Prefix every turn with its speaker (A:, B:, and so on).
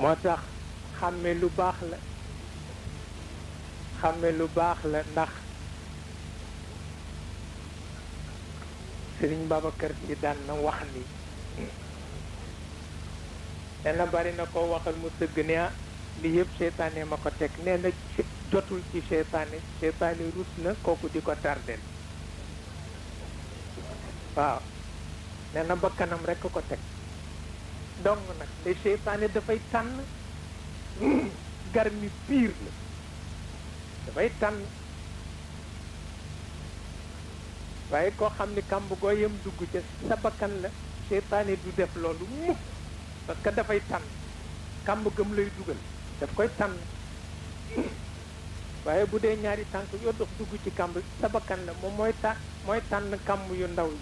A: moo tax xàmme lu baax la xàmme lu baax la ndax Sëriñ Babacar Si daan na wax ni nee na bari na ko waxal mu sëgg ne ah li yëpp seytaane ma ko teg nee na jotul ci seytaane seytaane rus na kooku di ko tardel waaw nee na bakkanam rekk ko teg donc nag te seytaane dafay tànn garmi piir la dafay tànn waaye koo xam ni kàmb goo yem dugg ca sa bakkan la seytaane du def loolu mukk parce que dafay tànn kàmb gëm lay dugal daf koy tànn waaye bu dee ñaari tànk yoo dox dugg ci kàmb sa bakkan la moom mooy tànn kàmb yu ndaw yi